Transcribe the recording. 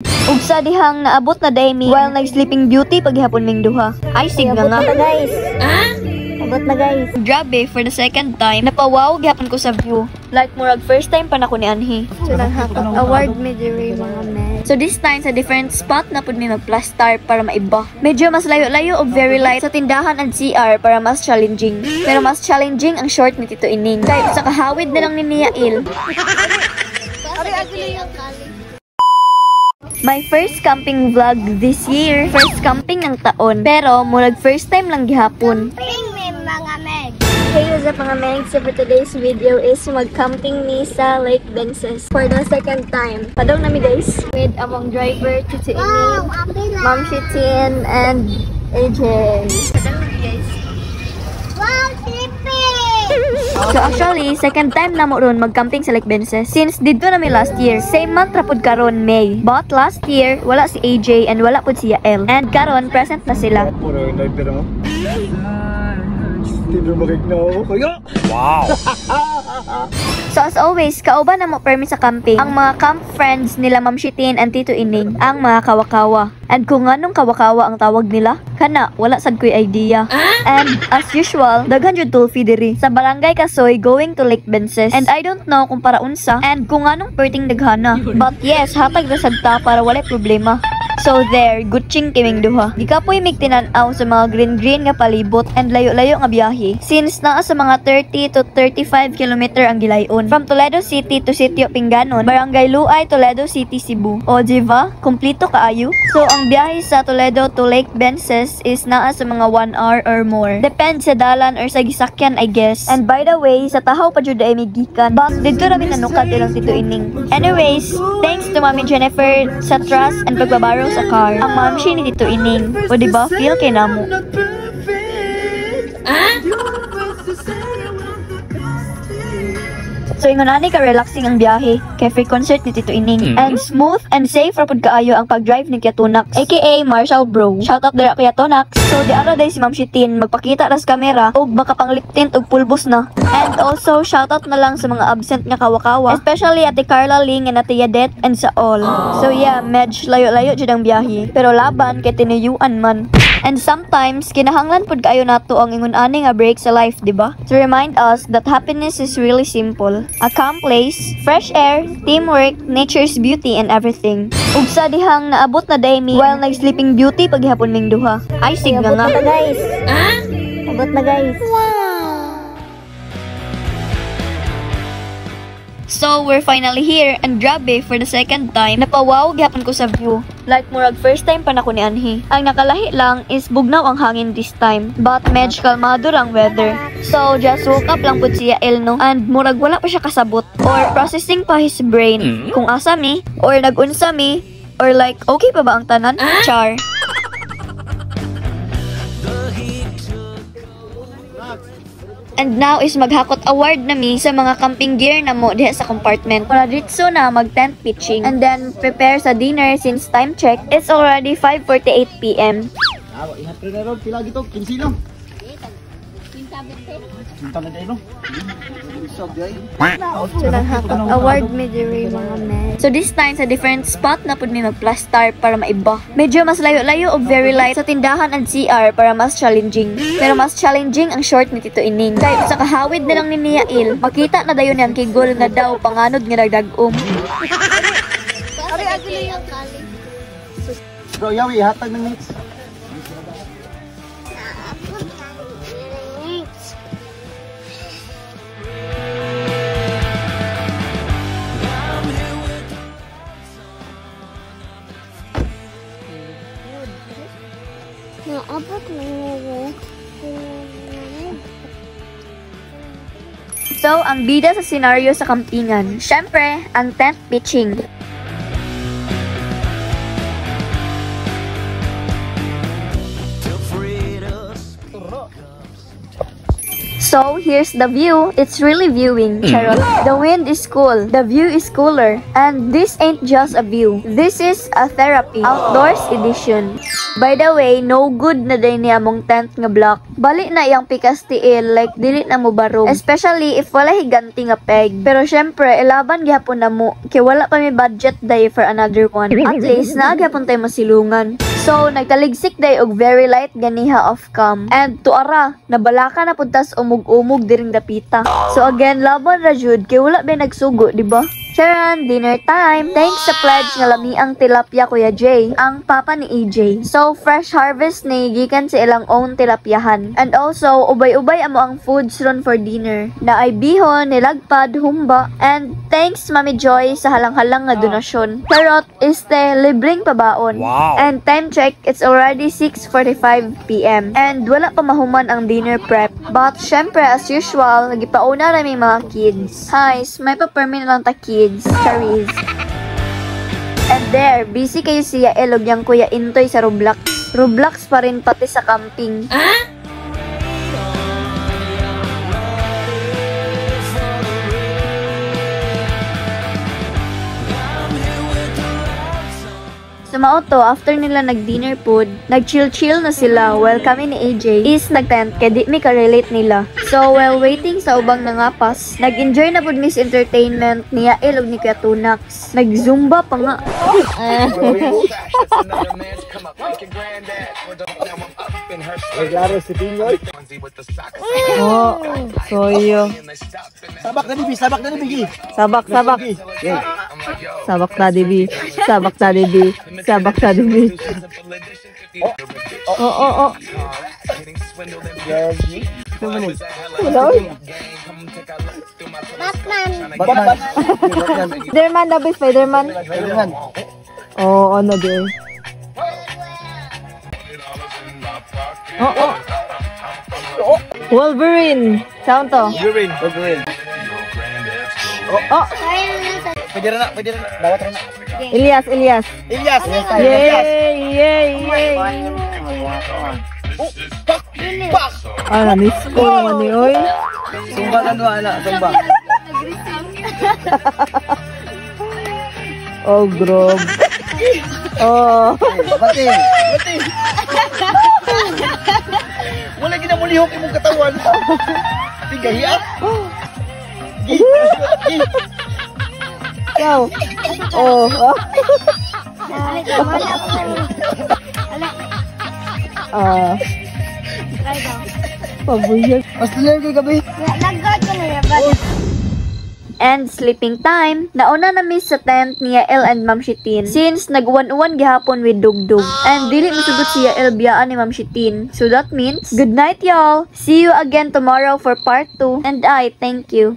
Ug sa dihang naabot na diay mi while nag Sleeping Beauty paghapon ming duha. Ay, sig na Abot nga. na guys. Abot na, guys. Grabe, for the second time, napawaw gihapon ko sa view. Like murag first time pa na ko ni anhi. So naghakot award mi diri, mga men. So this time, sa different spot na pud mi magplastar para maiba. Medyo mas layo-layo og very light sa tindahan and CR para mas challenging. Pero mas challenging ang short ni Tito Ining. Kay sa kahawid na lang ni Niail. My first camping vlog this year. First camping ng taon. Pero murag first time lang gihapon. Mga meg. Hey, what's up, mga meg? So for today's video is mag-camping mi sa Lake Bences for the second time. Padong na mi, guys, with among driver, Tito Ining, Ma'am Shitin, and AJ. Padong na mi, guys. Wow, sleepy! So actually, second time na mo ron mag-camping sa Lake Bences. Since didto na mi last year, same month ra pud karon, May. But last year, wala si AJ and wala pud si Yael. And karon present na sila. Puro pero hindi mo makignaw. Kuya! So as always, kauban na mo permi sa camping ang mga camp friends nila Ma'am Shitin and Tito Ining, ang mga kawakawa. And kung anong kawakawa ang tawag nila, kana, wala sad ko'y idea. And as usual, daghan jud tulfi diri sa Barangay Kasoy going to Lake Bences. And I don't know kung para unsa and kung anong perting daghana. But yes, hatag ra sad ta para walay problema. So there, gutching kiming duha. Gikapoy mig tinan-aw sa mga green-green nga palibot and layo-layo nga biyahe. Since naa sa mga 30 to 35 kilometer ang gilayon. From Toledo City to Sitio Pinganon, Barangay Luay, Toledo City, Cebu. O diba? Kompleto kaayo. So ang biyahe sa Toledo to Lake Bences is naa sa mga 1 hour or more. Depende sa dalan or sa gisakyan, I guess. And by the way, sa Tahaw pa jud ay mi gikan. But didto ra mi nanukad ilang Tito Ining. Anyways, thanks to Mami Jennifer sa trust and pagbabaro sa car. Ang mamshi ni Tito Ining. O diba, feel kay namo. Not perfect. You're the first to say I want the best. So ingon ani ka relaxing ang biyahe kay free concert ni Tito Ining. And smooth and safe ra pud kaayo ang pag-drive ni Kuya Tunax, aka Marshall Bro. Shout out dira, Kuya Tunax. So di ara day si Ma'am Shitin magpakita ra sa kamera ug makapang-lip tint og pulbos na. And also shout out na lang sa mga absent nga kawakawa, especially Ate Carla Ling and Ate Yadet and sa all. So yeah, medj layo-layo jud ang biyahe, pero laban kay tinuyuan man. And sometimes, kinahanglan pud kaayo nato ang ingon ani nga break sa life, di ba? To remind us that happiness is really simple. A calm place, fresh air, teamwork, nature's beauty, and everything. Ug sa dihang naabot na diay mi while nag Sleeping Beauty paghapon ming duha. Ay, sig na Abot nga. Na guys. Abot na, guys. So, we're finally here and grabe, for the second time, napawaw gihapon ko sa view. Like murag first time pa na ko ni anhi. Ang nakalahi lang is bugnaw ang hangin this time. But medj kalmado ang weather. So, just woke up lang pud siya El, no? And murag wala pa siya kasabot or processing pa his brain. Kung asa mi, or nagunsa mi, or like, okay pa ba ang tanan? Char. And now is maghakot award na mi sa mga camping gear na mo diha sa compartment. Para ditso na mag tent pitching. And then prepare sa dinner since time check, it's already 5:48 p.m. Ah, ihat na ron. Pila gito? 15 no? Kinta na no? So naghakot award mi diri, mga men. So this time sa different spot na pud mi magplastar para maiba. Medyo mas layo-layo og very light sa tindahan and CR para mas challenging. Pero mas challenging ang short ni Tito Ining. Kay sa kahawid na lang ni Niail, makita na dayon niyang kigol nga daw panganod nga nagdag-um. Bro, yawi, ihatag ng mix. Mix. Naabot na nila. So, ang bida sa scenario sa kampingan, syempre, ang tent pitching. So, here's the view. It's really viewing. Charot. The wind is cool. The view is cooler. And this ain't just a view. This is a therapy. Outdoors edition. By the way, no good na diay ni among tent nga block. Bali na iyang pikas tiil, like dili na mo barog. Especially if wala higanti nga peg. Pero syempre, ilaban gihapon na mo kay wala pa may budget day for another one. At least naa gihapon tayo masilungan. So, nagtaligsik day og very light ganiha off cam. And tuara, nabalaka na pud tas umug-umug diring dapita. So again, laban ra jud kay wala ba nagsugo, di ba? Charan, dinner time! Thanks sa pledge nga lamiang tilapia, Kuya Jay, ang papa ni EJ. So, fresh harvest ni gikan sa ilang own tilapyahan. And also, ubay-ubay amo ang foods ron for dinner. Naay bihon, nilagpad, humba, and thanks, Mami Joy, sa halang-halang nga donasyon. Carrot, este, libreng pabaon. Wow. And time check, it's already 6:45 p.m. And wala pa mahuman ang dinner prep. But syempre, as usual, nagipauna na may mga kids. Hi, may pa-permi na lang ta, kids. Charis. And there, busy kayo siya elog yung Kuya Intoy sa Roblox. Roblox pa rin pati sa camping. So mao to, after nila nag-dinner food, nag-chill-chill na sila while kami ni AJ is nag-tent kay di mi ka-relate nila. So while waiting sa ubang nangapas, nag-enjoy na pud miss entertainment ni Yael ug ni Kuya Tunax. Nag-zumba pa nga. Naglaro si Pinoy. Oh, soyo. Sabak na dibi, sabak na dibi. Sabak, sabak. Sabak na dibi. Sabak na dibi. Sabak na dibi. Oh. Wala, oy. Batman. Batman. Spiderman, dabi, Spiderman. Spiderman. Oh, ano di. Oh. Wolverine. Sound to. Wolverine. Wolverine. Oh, Pwede na, pwede na. Dawat na. Elias, Elias. Ilyas. Ilyas. Yay, yay, yay. Oh, pak! Pak! Ah, miss ko naman ni oy. Sumba lang doon, ana. Sumba. Oh, grob. Oh. Bati! Bati! Wala ginamulihok imong katawan. Tigahiya. Gi! Gi! Ikaw. Oh. Ah. Pabuyag. Mas tuloy kay gabi. Nag-guard ko na yan. And sleeping time, nauna na miss sa tent ni Yael and Ma'am Shitin since nag-uwan-uwan gihapon with dugdug. And dili masugot si Yael biyaan ni Ma'am Shitin. So that means, good night, y'all! See you again tomorrow for part 2. And I thank you.